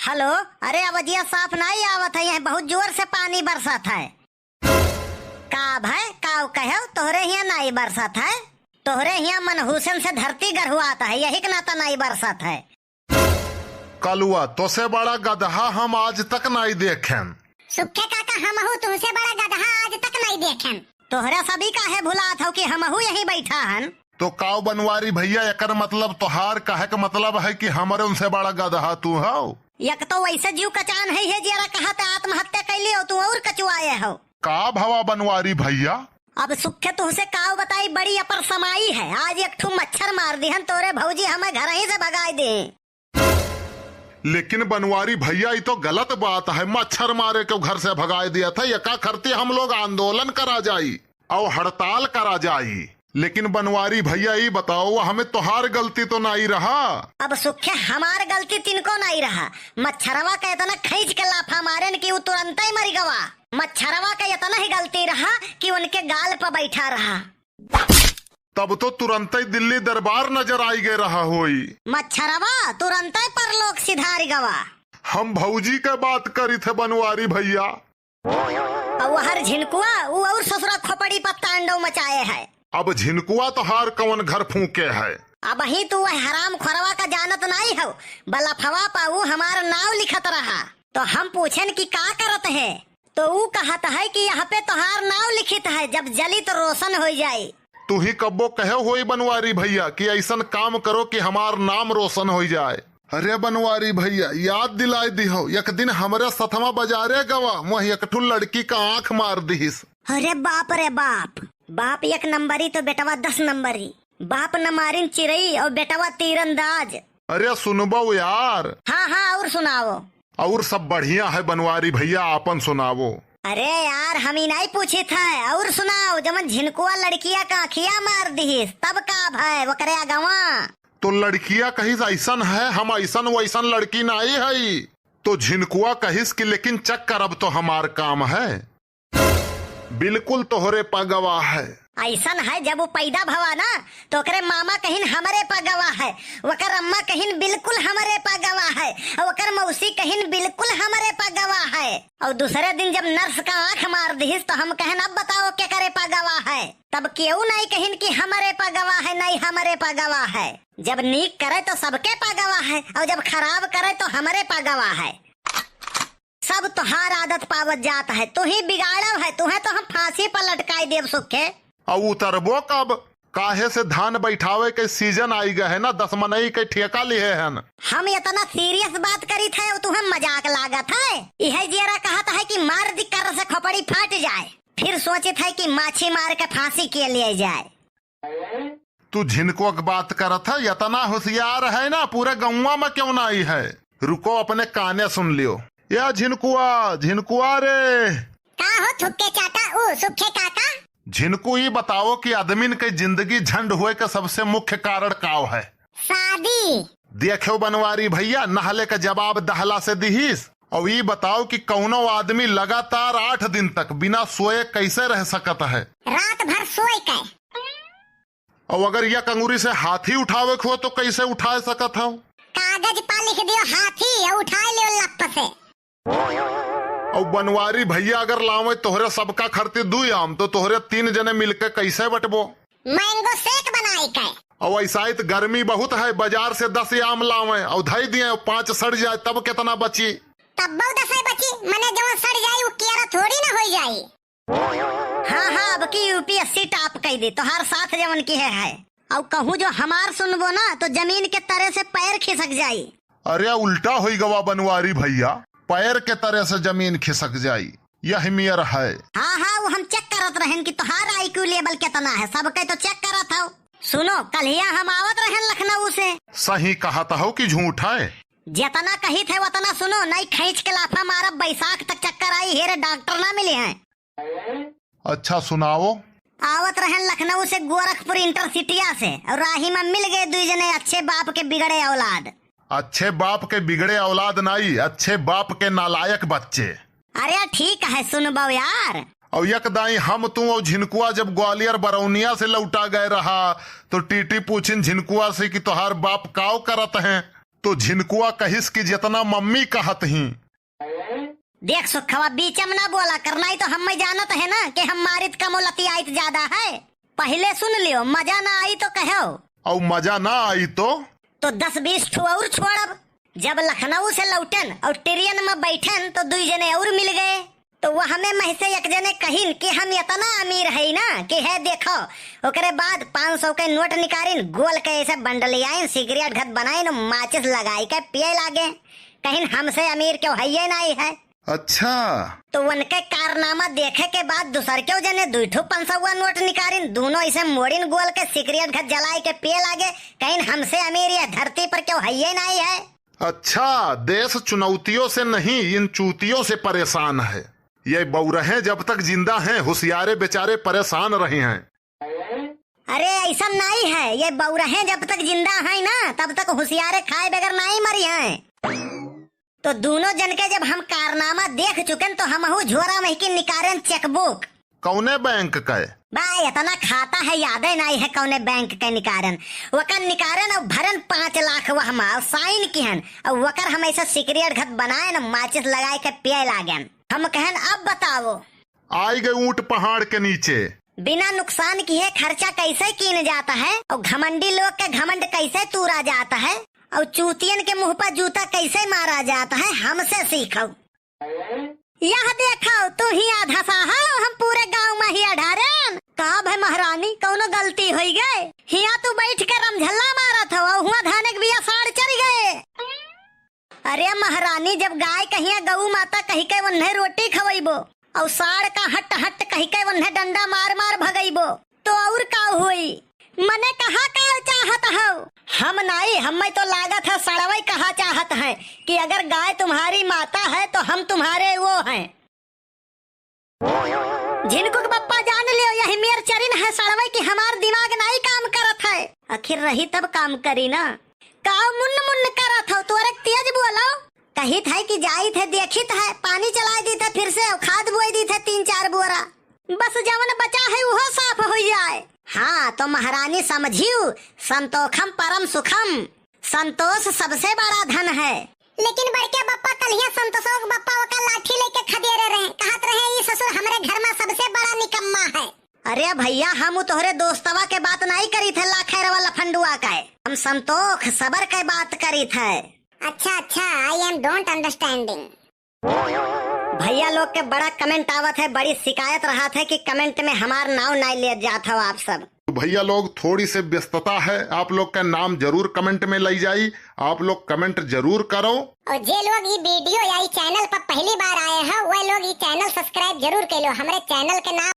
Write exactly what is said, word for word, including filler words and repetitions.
हेलो, अरे आवाजिया साफ नाई आवत है, यहाँ बहुत जोर से पानी बरसत है। का भय, काव कहेव, तोहरे हियाँ नाई बरसत है? तोहरे हियाँ मनहूसन से धरती गरहुआत है, यही के नाता नाई बरसत है। कलुआ, तोसे बड़ा गदहा हम आज तक नाई देखेन। सुखे काका, हमहू तुहसे बड़ा गदहा आज तक नाई देखेन। तोहरा सभी काहे भुलात हौ कि हमहू यहीं बैठा हन? तो काव बनवारी भैया, एकर मतलब तोहार कहे के मतलब है कि हमरे उनसे बड़ा गदहा तू हौ? एक तो वैसे जीव कचान है, हे जियरा कहत आत्महत्या कैली हो, तू और कचुआए हो। का भवा बनवारी भैया? अब सुखे तुहसे काव बताई, बड़ी अपर समाई है। आज एक ठू मच्छर मार दिहन, तोरे भौजी हमें घर ही से भगाए दे। लेकिन बनवारी भैया, ई तो गलत बात है, मच्छर मारे के घर से भगाए दिया था, एका खरती हम लोग आंदोलन करा जाई और हड़ताल करा जाई। लेकिन बनवारी भैया, ई बताओ, हमें तोहार गलती तो नाई रहा। अब सुखे हमार गलती तिनको नाई रहा। मच्छरवा के इतना खींच के लाफा मारेन कि उ तुरंते ही मर गवा। मच्छरवा के इतना ही गलती रहा कि उनके गाल पर बैठा रहा। तब तो तुरंते ही दिल्ली दरबार नजर आई गए रहा होई। मच्छरवा तुरंते परलोक सिधार गवा। हम भौजी के बात करी थे बनवारी भैया। और हर झिनकुआ, उ और ससुरा खोपड़ी पर तांडव मचाए है। अब झिनकुआ तोहार कौन घर फूके है? अब ही तू वह हराम खोरवा का जानत नाई हो, बलफवा पा उ हमार नाव लिखत रहा, तो हम पूछेन कि का करत है, तो उ कहत है कि यहाँ पे तोहार नाव लिखित है, जब जली तो रोशन हो जाई। तू ही कब्बो कहे होई बनवारी भैया कि ऐसन काम करो कि हमार नाम रोशन हो जाए। अरे बनवारी भैया, याद दिलाई दिहो, एक दिन हमरे सथवा बाजारे गवा, वहीं एक ठो लड़की का आंख मार दिहिस। अरे बाप रे बाप, बाप एक नंबरी तो बेटवा दस नंबरी। बाप न मारिन चिरई और बेटवा तीरंदाज। अरे सुनबो यार। हाँ, हाँ, और सुनाओ। और सब बढ़िया है बनवारी भैया, आपन सुनाओ। अरे यार, हम ही नहीं पूछित है, और सुनाओ, जवन झिनकुआ लड़किया का आँखिया मार दिहिस, तब का भय, ओकरे अगवा? तो लड़किया कहिस, "ऐसन है, हम ऐसन वैसन लड़की नाई हई।" तो झिनकुआ कहिस कि, "लेकिन चेक करब तो हमार काम है।" बिल्कुल तोहरे पा गवाह है। ऐसन है, जब वो पैदा भवा ना, तो ओकरे मामा कहिन हमरे पा गवाह है, ओकर अम्मा कहिन बिल्कुल हमरे पा गवाह है, और ओकर मौसी कहिन बिल्कुल हमरे पा गवाह है। और दूसरे दिन जब नर्स का आंख मार दिहिस, तो हम कहन, "अब बताओ केकरे पा गवाह है?" तब केहू नहीं कहिन कि हमरे पा गवाह है, नहीं हमरे पा गवाह है। जब नीक करे तो सबके पा गवाह है, और जब खराब करे तो हमरे पा गवाह है। सब तोहार आदत पावत जात है, तू ही बिगाड़व है, तुहे तो हम फांसी पर लटकाई देब सुखे। अब उतरबो कब? काहे से धान बैठावे के सीजन आई गए है ना, दस मनई के ठेका लिहे हन। हम इतना सीरियस बात करित है, तुहे मजाक लागत है। इहे जियरा कहत है कि मार दी कर से खोपड़ी फाट जाए, फिर सोचित है कि माछी मार के फांसी के लिए जाए। तू झिनकुआ के बात करत है, इतना होशियार है ना, पूरे गौवा में क्यों ना आई है। रुको, अपने काने सुन लियो। या झिनकुआ, झिनकुआ रे। का हो थुक्के चाटा ऊ सुखे काका? झिनकू, ई बताओ कि आदमीन के जिंदगी झंड हुए के सबसे मुख्य कारण काव है? शादी। देखो बनवारी भैया, नहले का जवाब दहला से दिहिस। और ई बताओ कि कौनो आदमी लगातार आठ दिन तक बिना सोए कैसे रह सकत है? रात भर सोए के। और अगर एक अंगुरी से हाथी उठावे के हो तो कैसे उठा सकत हो? कागज पा लिख दियो हाथी और उठा लियो लप से। और बनवारी भैया अगर लावे तोहरे सबका खरती दुई आम तो तोहरे तीन जने मिलके कैसे बटबो? मैंगो शेक बनाई के। और ऐसा ही तो गर्मी बहुत है, बाजार से दस आम लावे और धई दिए और पाँच सड़ जाए तब कितना बची? तब्बो दसे बची, मने जवन सड़ जाई वो कियारा थोड़ी ना होई जाई। हाँ, हाँ, अब की यूपीएससी टॉप कई दे, तोहार साथ जवन की है, है। और कहूँ जो हमार सुनबो ना, तो जमीन के तरे से पैर खिसक जाई। अरे, उल्टा होई गवा बनवारी भैया, पैर के तरे से जमीन खिसक जाई, यह मेर है। हाँ, हाँ, वो हम चेक करत रहन कि तोहार आईक्यू लेवल कितना है, सबके तो चेक करत हो। सुनो, कल्हिया हम आवत रहन लखनऊ से। सही कहत हो कि झूठ है? जितना कहित है उतना सुनो, नहीं खींच के लाफा मारब, बैसाख तक चक्कर आई, हेरे डॉक्टर ना मिले हैं। अच्छा, सुनाओ। आवत रहन लखनऊ से गोरखपुर इंटरसिटिया से, और राही में मिल गए दुई जने अच्छे बाप के बिगड़े औलाद। अच्छे बाप के बिगड़े औलाद नाई, अच्छे बाप के नालायक बच्चे। अरे ठीक है, सुनबो यार। और एक दाई हम तू और झिनकुआ जब ग्वालियर बरौनिया से लौटा गए रहा, तो टीटी पूछिन झिनकुआ से कि तोहार बाप काव करत हैं? तो झिनकुआ कहिस कि जितना मम्मी कहत ही। देख सुखवा, बीच में ना बोला कर, नाहीं तो हम्मे जानत है ना कि हम मारित कम और लतियाइत ज्यादा है। पहिले सुन लियो, मजा ना आई तो कहो। अउ मजा ना आई तो? तो दस बीस ठो और छोड़ब। जब लखनऊ से लौटन और ट्रेन में बैठन तो दुई जने और मिल गए। तो वह हमें मह से एक जने कहिन कि हम इतना अमीर है ना कि है देखो। ओकरे बाद पाँच सौ के नोट निकारिन, गोल के ऐसे बंडलियाइन, सिगरेट घत बनाइन, माचिस लगाई के पिए लागे। कहिन हमसे अमीर क्यों है ये नाहीं है। अच्छा। तो उनके कारनामा देखे के बाद दूसर क्यों जने दुई ठो पाँच सौ नोट निकारिन, दोनों ऐसे मोड़िन गोल के सिगरेट घत जलाई के पिए लागे। कहिन हमसे अमीर ये धरती पर क्यों है ये नाहीं है। अच्छा, देश चुनौतियों से नहीं, इन चूतियों से परेशान है। ये बौरहे जब तक जिंदा हैं, होशियारे बेचारे परेशान रहे हैं। अरे, ऐसा नाहीं है, ये बौरहे जब तक जिंदा हैं ना, तब तक होशियारे खाए बगैर नाहीं मरी हैं। तो दोनों जन के जब हम कारनामा देख चुकन, तो हमहू झोरा में की निकारेन चेकबुक। कौने बैंक के? बा, इतना खाता है, यादे नाहीं है कौने बैंक के निकारेन। वकर निकारेन और भरेन पाँच लाख वह मा, साइन किहन, और वकर हम ऐसा सिगरेट घत बनाएन, माचिस लगाए के पिए लागेन। हम कहेन, अब बताओ। आई गए ऊंट पहाड़ के नीचे। बिना नुकसान किए खर्चा कैसे कीन जाता है, और घमंडी लोग के घमंड कैसे तूरा जाता है, और चूतियन के मुंह पर जूता कैसे मारा जाता है, हमसे सीखो। यह देखो, तू ही आधा साहब, हम पूरे गांव में ही अठारेन। का भय महारानी, कौनो गलती होई गए? हिया तू बैठ के रमझल्ला मारत हो, हुआ धाने के बिया साढ़ चढ़ गए। अरे महारानी, जब गाय कहिया गऊ माता कहि के उन्हें रोटी खवैबो, और साढ़ का हट हट कहि के उन्हें डंडा मार मार भगैबो, तो और का होई? मने कहा का चाहत हो? हम नाहीं, हमें तो लागत है सड़वई कहा चाहत है कि अगर गाय तुम्हारी माता है तो हम तुम्हारे वो हैं। झिनकू के बप्पा जान लियो, यही मेर चरिन है सड़वई कि हमार दिमाग नाहीं काम करत है। आखिर रही तब काम करी ना। का मुन्न मुन्न करत हो, तोरे तेज बोलो। कहित है कि जाइत है, देखित है, पानी चलाए दीत है फिर से, और खाद बोए दीत है तीन चार बोरा। बस जवन बचा है उहो साफ हो जाए। हाँ, तो महारानी समझियो, संतोखम परम सुखम, संतोष सबसे बड़ा धन है। लेकिन बड़के बप्पा कल्हिया संतोषो के बप्पा ओका लाठी लेके खदेरे रहे, कहत रहे, "ई ससुर हमरे घर में सबसे बड़ा निकम्मा है।" अरे भैया, हम उ तोहरे दोस्तवा के बात नाहीं करी थे, लाखेरवा लफंडुआ का है। हम संतोख सबर के बात करी थे। अच्छा, अच्छा, I am don't understanding। भैया लोग के बड़ा comment आवत है, बड़ी शिकायत रहत है कि comment में हमार नाव नाहीं ले जात हो आप सब। तो भैया लोग, थोड़ी से व्यस्तता है, आप लोग का नाम जरूर comment में लई जाई, आप लोग comment जरूर करो। और जे लोग ई video या ई channel पर पहली बार आए हो, वह लोग ई channel subscribe जरूर कर लो। हमरे channel के नाम